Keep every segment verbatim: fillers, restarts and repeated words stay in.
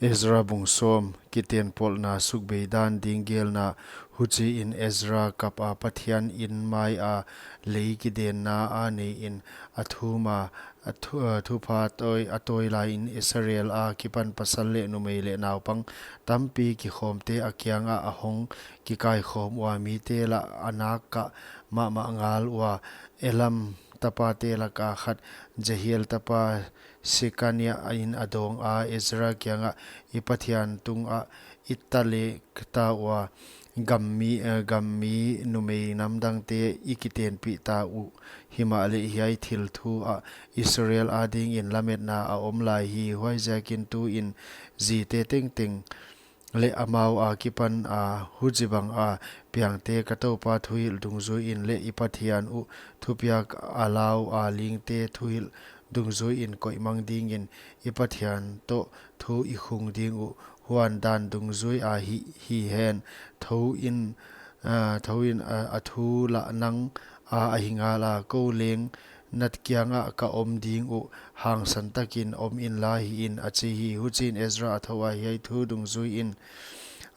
Ezra bung sawm, kitenpolhna sukbei dan ding gelna. Huchiin Ezra kap a Pathian in mai a lei kidenna a nei in a thum a, a thu-, a thupha tawi, a tawi lai in Israel a kipan pasal leh numei leh naupang tampi kikhawmte a kiangah a hong kikaikhawm ua, mite lah a nak kah mahmah ngal ua, Elam tapate laka khat, Jehiel tapa Sekania in a dawng a, Ezra kiangah, i Pathian tungah i talek ta ua, gam mi, eh, gam mi numei namdangte i kitenpih ta uh, himahleh hiai thil thu ah Israel adingin lametna a om lai hi. Huaiziakin tuin zite tengteng leh amau a kipan a huchibang a piangte ka Toupa thuhilh dungzui in leh i Pathian uh thupiak a lau a lingte thuhilh dungzui in koihmang dingin i Pathian toh thu i khung ding uh. Huan dan dungzui a hi, hi hen, thou in, ah, thou in, ah, a thu lah nang a ahi ngal a, kou leng na kiangah ka om ding uh, hangsan takin om inla hih in, a chi hi. Huchiin Ezra a thou a, hiai thu dungzui in,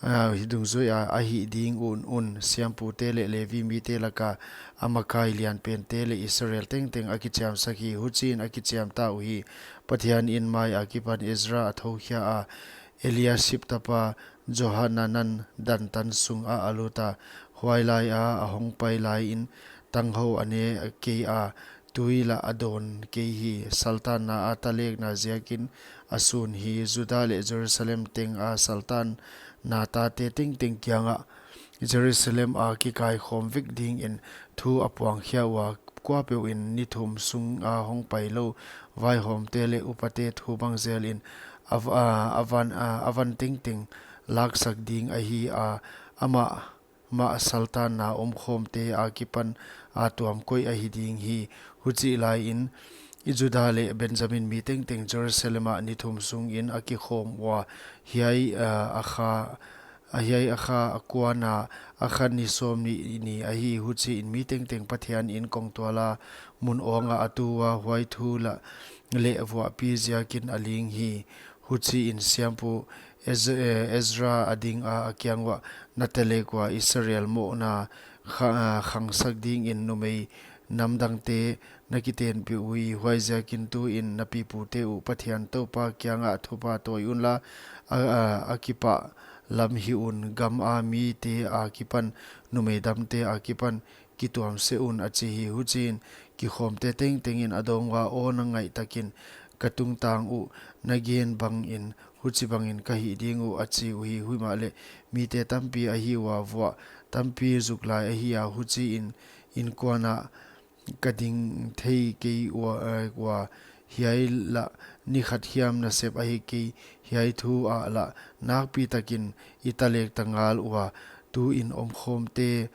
ah, hi dungzui a, a hih ding un, un, siampute leh Levi mite laka a makai lianpente leh Israel tengteng a kichiamsak hi. Huchiin a kichiam ta uhi. Pathian in mai a kipan Ezra a thou khia a, Eliasib tapa Johanan dantan sung ah a lut a, huai lai a a hong pai lai in tanghou a ne kei a, tui lah a dawn kei hi. Saltanna a talekna ziakin a sun hi. Juda leh Jerusalem teng a saltanna tate tengteng kiangah Jerusalem a kikaikhawm vek dingin thu a puang khia ua, kuapeuh in ni thum sung a hong pai lou vaihawmte leh upate thu bang zel in a v-, a, a van, a, a van tengteng laksak ding ahi a, amah mah saltanna omkhawmte a kipan a tuam koih ahi ding hi. Huchih lai in Juda leh Benjamin mi tengteng Jerusalem ah ni thum sungin a kikhawm ua, hiai, a, a kha, a hiai a kha a kuana, a kha ni sawmnih ni ahi. Huchiin mi tengteng Pathian in kongtual a mun awng ah a tu ua, huai thu lah leh vuahpi ziakin a ling hi. Huchiin siampu Ez-, eh, Ezra a ding a, a kiang uah, na talek ua Israel mohna kha-, ah, khangsak dingin numei namdangte na kitenpih uhi. Huaiziakin tuin na pipute uh Pathian Toupa kiangah thupha tawi unla, a, a, a kipah lam hih un, gam a mite a kipan numei damte a kipan kituam seh un, a chi hi. Huchiin kikhawmte tengtengin a dawng ua, aw, na ngaih takin ka tungtang uh na gen bangin huchibangin ka hih ding uh, a chi uhi. Huimahleh mite tampi ahi ua, vuah tampi zuk lai ahi a, huchiin innkuan ah ka ding thei kei ua, eh, ua, hiai lah ni khat hiam nasep ahi kei, hiai thu ah lah nakpi takin i talek ta ngal ua, tuin omkhawmte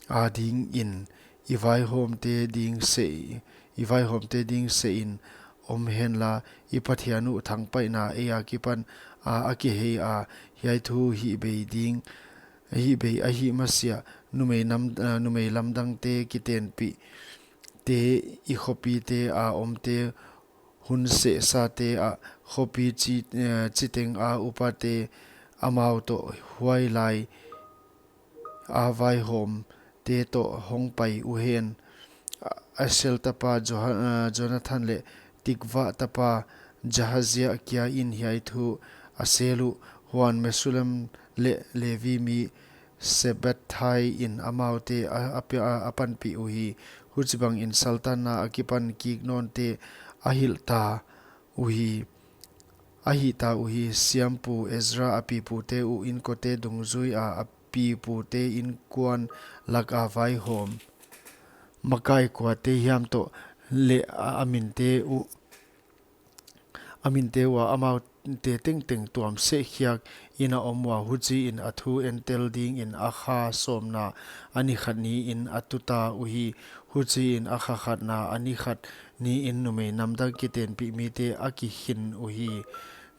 adingin i vaihawmte ding seh, i vaihawmte ding sehin om henla, i Pathian uh thangpaihna ei a kipan a, a kihei a, hiai thu hih bei ding, hih bei ahih masiah, numei nam-, ah, numei lamdangte kitenpihte i khopite a omte hun sehsate ah, khopi chi, eh, chiteng a upate amau toh huai lai a vaihawmte toh hong pai uhen. Asel tapa Joha-, ah, Jonathan leh Tikva tapa Jahazia kiangah hiai thu a sel uh. Huan Mesulam leh Levi mi Sebathai in amaute a, a, a, a panpih uhi. Huchibangin saltanna a kipan kik nawnte a hilh ta uhi. A hih ta uhi. Siampu Ezra a pipute uh inkote dungzui a, a pipute innkuan laka vaihawm makai kuate hiam toh leh a, a minte uh, a minte ua amaute tengteng tuam seh khiak in a om ua. Huchiin a thu entel dingin a kha sawmna a ni khat niin a tu ta uhi. Huchiin a kha khatna a ni khat niin numei namdang kitenpih mite a kikhin uhi.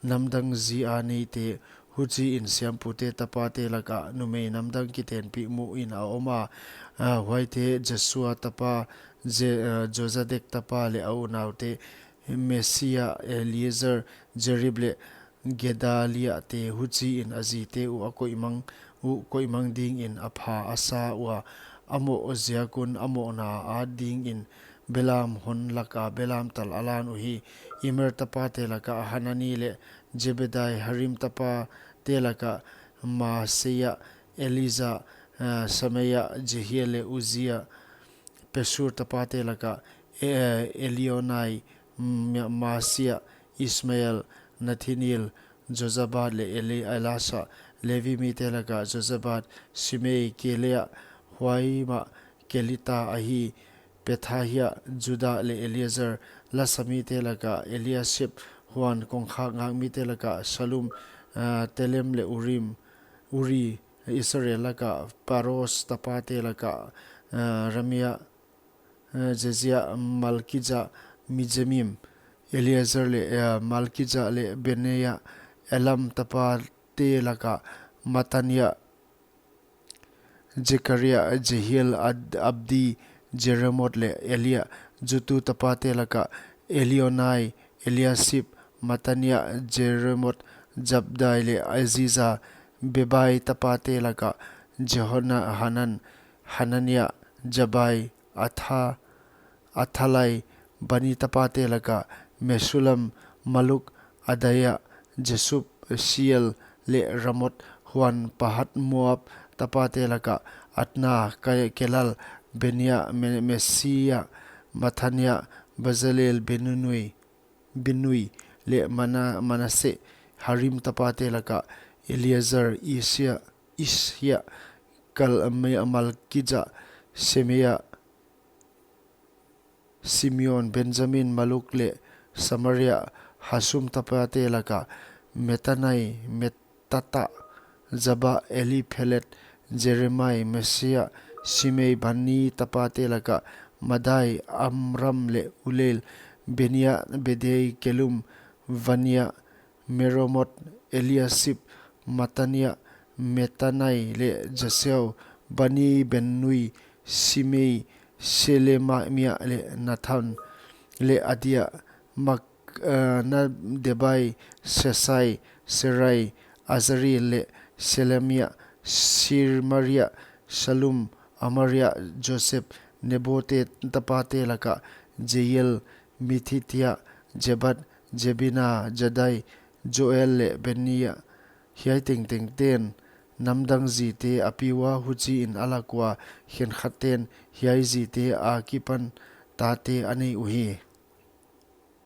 Namdang zi a neite, huchiin siampute tapate lakah numei namdang kitenpih muhin a om a, ah, huaite Jesua tapa, Je-, ah, Jozadak tapa leh a unaute, Mesia, Eliezer, Jarib leh Gedaliah te, huchiin a zite uh a koihmang uh koihmang dingin a pha a sa ua, a moh ziak un a mohna a dingin belam hon laka belam tal a lan uhi. Immer tapate laka Hanani leh Zebadai, Harim tapate laka Maaseiah, Elizur, eh, Semaiah, Jehiel leh Uzziah, Pashur tapate laka, eh, Elioenai, Ma-, Maaseiah, Ismael, Nethanel, Jozabad leh Eli-, Elasah. Levi mite laka Jozabad, Simei, Kelaia, huai mah Kelita ahi. Pethahiah, Judah leh Eliezer. Lasa mite laka Eliasib, huan kongkhak ngak mite laka Sallum, ah, Telem leh Urim, Uri. Israel laka Paros tapate laka, ah, Ramia, eh, Jezia, Malkija, Mijamim, Eliezer leh, eh, Malkija leh Benaia. Elam tapate laka Mattania, Zekaria, Jehiel, Ad-, Abdi, Jeremot leh Elia. Judah tapate laka Elioenai, Eliasib, Mattania, Jeremot, Zabdai leh Aziza. Bebai tapate laka Jehohanan, Hanania, Zabbai, Atha-, Athalai. Bani tapate laka Mesullam, Maluk, Adaia, Jasub, Seial leh Ramot. Huan Pahat-Moab tapate laka Adna, Ke-, Kelal, Benaia, Me-, Maaseia, Mattania, Bezalel, Benui, Binnui leh Mana-, Manasseh. Harim tapate laka Eliezer, Isia, Ishia, Kal-, Malkija, Semeia, Simeon, Benjamin, Maluk leh Semaria. Hasum tapate laka Mattaniah, Mattathiah, Zabad, Eliphelet, Jeremai, Maaseia, Simei. Bani tapate laka Maadai, Amram leh Uel. Benaia, Bedai, Kelum, Vania, Meremot, Eliasib, Mattania, Mattaniah leh Jaasiel. Bani Binnui, Simei, Selemia leh Nathan leh Adaia. Mak-, eh, Nadbebai, Sesai, Serai, Azarel leh Selemia. Semaria, Sallum, Amaria, Joseph. Nebo tapate laka Jeiel, Mattithia, Zabad, Zebina, Jadai, Joel leh Benaia. Hiai tengtengten namdang zite a pi ua, huchiin a lak ua khenkhatten hiai zite akipan tate a nei uhi.